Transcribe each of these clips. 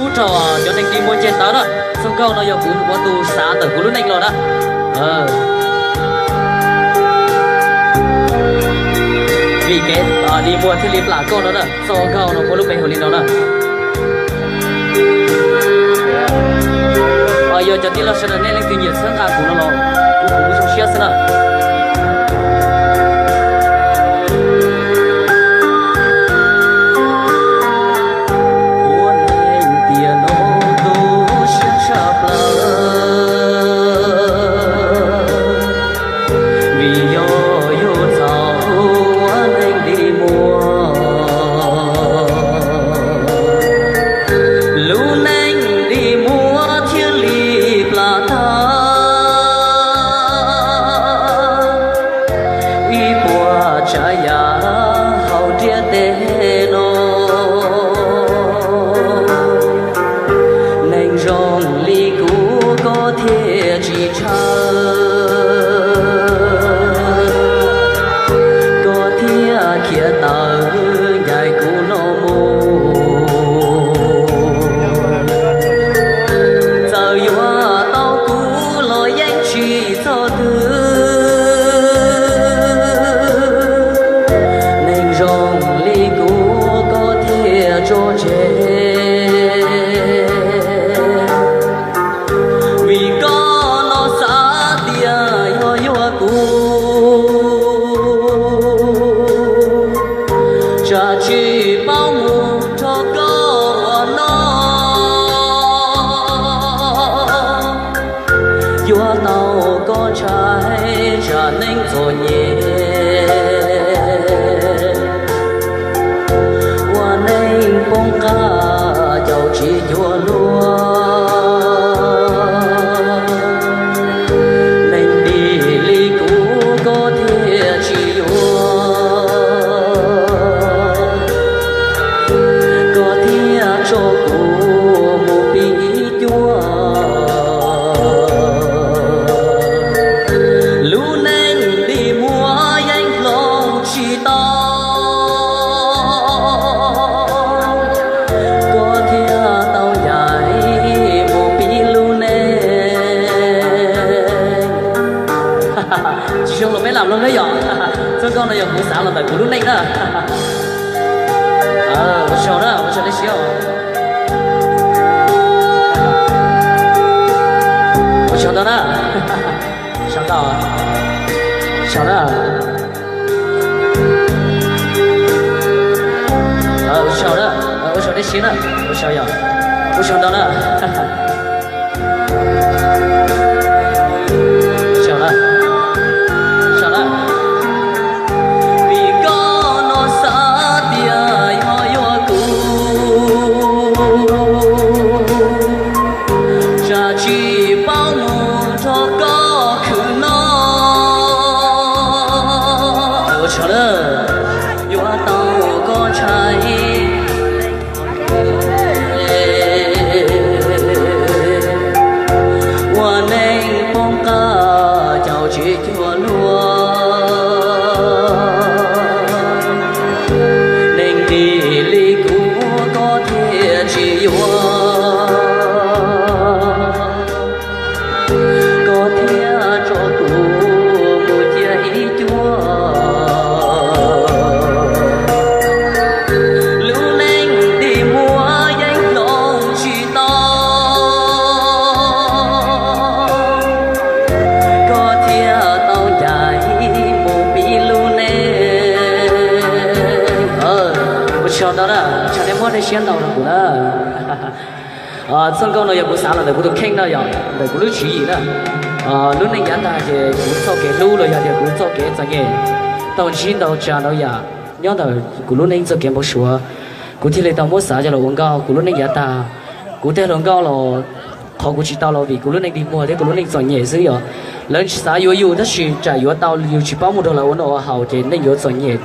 Ub rau cov neeg dig muag ceg tawv na, txoj nkauj no yog kuv ua tus xav ntawm kuv lub neej los na. Vim kev dig muag thiaj li plam koj no na, txoj nkauj no muaj lub npe hu li no na. Yog cov tij laug sawv daws nej leej twg nyiam txhawb nqa kuv no los kuv kuv zoo siab xwb na. Ua neeg tiam no tu siab tshaj plaws, vim yog yus txhaum ua neeg dig muag, lub neej dig muag thiaj li plam tag. Ib puas tsav yam hauv ntiaj teb no, neeg zoo li kuv koj thiaj tsis ntshaw, koj thiaj khiav tawm ncaim kuv no mus. Txawm yuav tau kuv los yeej tsis txog twg, neeg zoo li kuv koj thiaj tso tseg. Vim koj no xav tias yog yuav kuv, tsam tsis paub mus nrog koj ua noj. Yuav tau koj ntshai tsam neeg txom nyem, ua neeg poob qab caum tsis cuag luag. Neeg dig li kuv koj thiaj tsis yuav, koj thiaj tso kuv mus pib cuab. Lub neej dig muag yeej hloov tsis tau, koj thiaj tau ncaim mus pib lub neej. Tsis zoo los peb lam los peb yom. Txoj nkauj no yog kuv xav los ntawm kuv lub neej na. Ua tsaug na, ua tsaug nej siab. Ua tsaug ntau na. Tsaug ntau. Tsaug na. Ua tsaug na, ua tsaug nej siab na, ua tsaug yom. Ua tsaug ntau na. Tsaug na. Tsaug na. Vim koj no xav tias yog yuav kuv, tsam tsis paub mus nrog koj khwv noj. Ua tsaug na. Yuav tau koj ntshai ua neeg poob qab caum tsis cuag luag. Neeg dig li kuv koj thiaj tsis yuav, koj thiaj tso kuv mus cia ib cuab. Lub neej dig muag yeej hloov tsis tau, koj thiaj tau ncaim mus pib lub neej. Ua tsaug ntau na, tsaug nej muab nej siab ntau rau kuv na. Txoj nkauj no yog kuv xav los ntawm kuv tus kheej no yog ntawm kuv lub tswv yim na. Lub neej yav tag ces kuv txoj kev hlub los yog tias kuv txoj kev txom nyem tau ntsib ntau tsav ntau yam nyob ntawm kuv lub neej txoj kev npau suav, kuv thiaj li tau muab xav coj los ua nkauj. Kuv lub neej yav tag, kuv tej hluas nkauj los qhov kuv tsis tau los vim kuv lub neej dig muag thiab kuv lub neej txom nyem xwb yog. Lawv xav yuav yus tab sis tsam yuav tau yus tsis paub mus nrog lawv ua noj ua haus ces neej yuav txom nyem.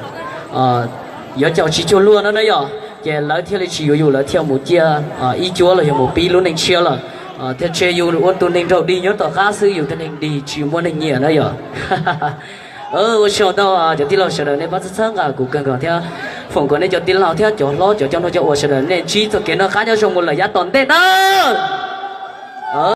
Yuav caum tsis cuag luag no na yog, ces lawv thiaj li tsis yuav yus, lawv thiaj mus cia ib cuab los yog mus pib lub neej tshiab lawm. Thiaj tseg yus ua tus neeg nraug dig nyob tom qab xwb, yus tej neeg dig tsis muaj neeg nyiam na yog. Ua tsaug ntau cov tij laug sawv daws nej pab txhawb txhawb nqa kuv kawg nkaus thiab. Foom kom nej cov tij laug thiab cov hlob cov coj noj coj ua sawv daws nej ntsib txoj kev noj qab nyob zoo mus lawm yav tom ntej nawb.